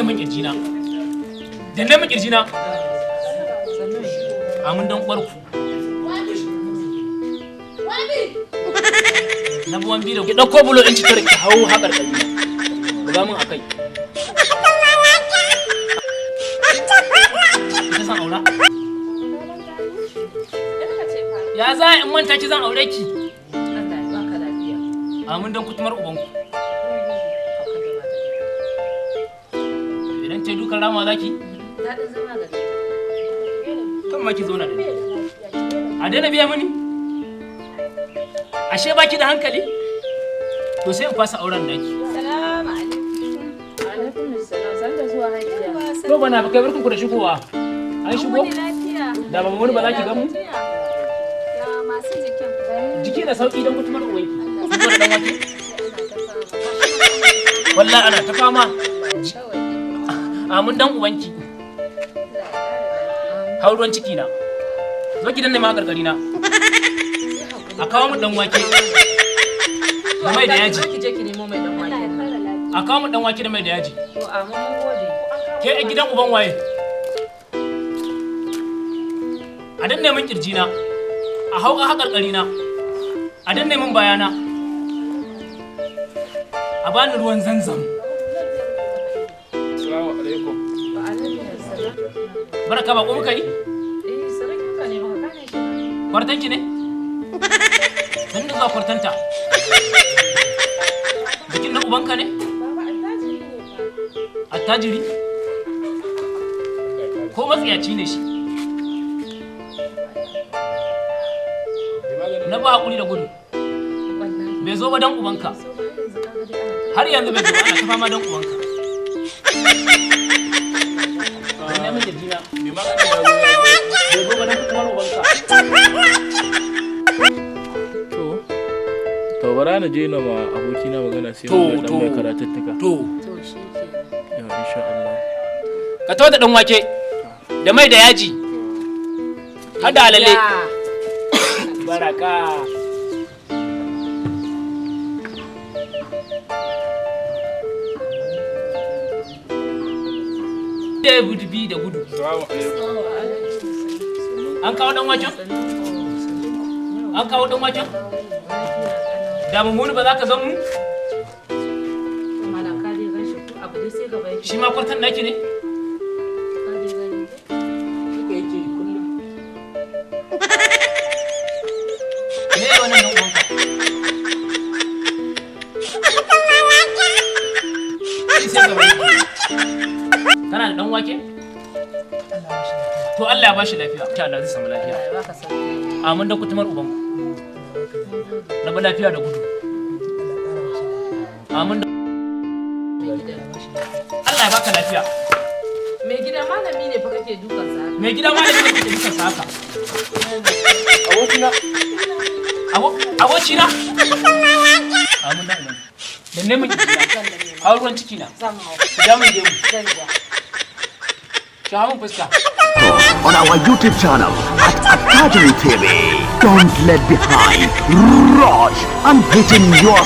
Min kirjina, danne min kirjina. Amin dan uwarku. Na buwan biyu da ki ɗauko bulo ɗin cikin ki hau haƙar ƙarfi buga min akai. Ita zan aura. Ya za in manta ki zan aure ki? Allah ya baka lafiya. Amin dan kutumar ubanku. Idan ce dukan rama zaki? Daɗin zama gare ta. Kan ma ki zauna da ni. A daina biya mini? Ashe baki da hankali? To sai in fasa auren naki. Salamu alaikum. Alaikum salam. San da zuwa, hajiya. To bana ba kai, barkan ku da shigowa. An shigo? Wani lafiya. Da ba wani ba za ki ga mu? Ya masu jikin. Jiki da sauki don kutumar ubanki. Shigo da dan wake? Wallahi ana ta fama. Amin dan ubanki. Hau ruwan ciki na. Zo ki danne ma gargari na. A kawo mu dan wake da mai da yaji. Ki je ki nemo mai dan wake nan. A kawo mu dan wake da mai da yaji. To amin, mun gode. Ke a gidan uban waye? A danne min kirji na. A hau a haƙarƙari na. A danne min bayana. A bani ruwan zanzam. Assalamu alaikum. Wa alaikum salam. Baraka, ba ko muka yi? Eh, sarkin ka ne, baka gane shi ba. Kwartanki ne? Sannu zuwa kwartanta. Bikin na ubanka ne? Baba attajiri ne fa. Attajiri? Ko matsiyaci ne shi? Na ba hakuri da gudu. Wallahi. Bai zo ba dan ubanka. So ba yanzu kaga dai ana ta Har yanzu bai zo ba, ana ta fama dan ubanka. Dan neman kirjina. Mai maganin ya zo ya zo. Bai zo ba dan kutumar ubanka. To bara na je na ma abokina magana sai To, mu ga dan to. mai karatuttuka. To. To shi kenan. Yau insha Allah. Ka tawo da dan wake da mai da yaji. Har da alale. Ya. Baraka. Da gudu bi da gudu. Assalamu alaikum. An kawo dan waken? An kawo dan waken? Da mummuni ba za ka zan mu? Malam, ka dai gan shi ko abu dai sai gaba yake. Shi ma kwartan naki ne? Ka dai gani. Haka yake yi kullum. Me ya wannan dan uwanka? Shi sai gaba yake. Kana da dan wake? To Allah ya bashi lafiya. Insha Allah zai samu lafiya. Allah ya baka sauki. Amin da kutumar ubanku. Raba lafiya da gudu. Amin da Allah ya baka lafiya. Mai gida, malami ne fa kake dukan sa haka. Mai gida, malami ne kake dukan sa haka. Abokina. Abokina. Amin da ubanku. Da neman kirjina. Hau ruwan ciki na. Zan hau. Ja min gemu. Zan ja. Shafa min fuska. On our YouTube channel at Attajiri TV. Don't let behind. Rush. I'm hitting your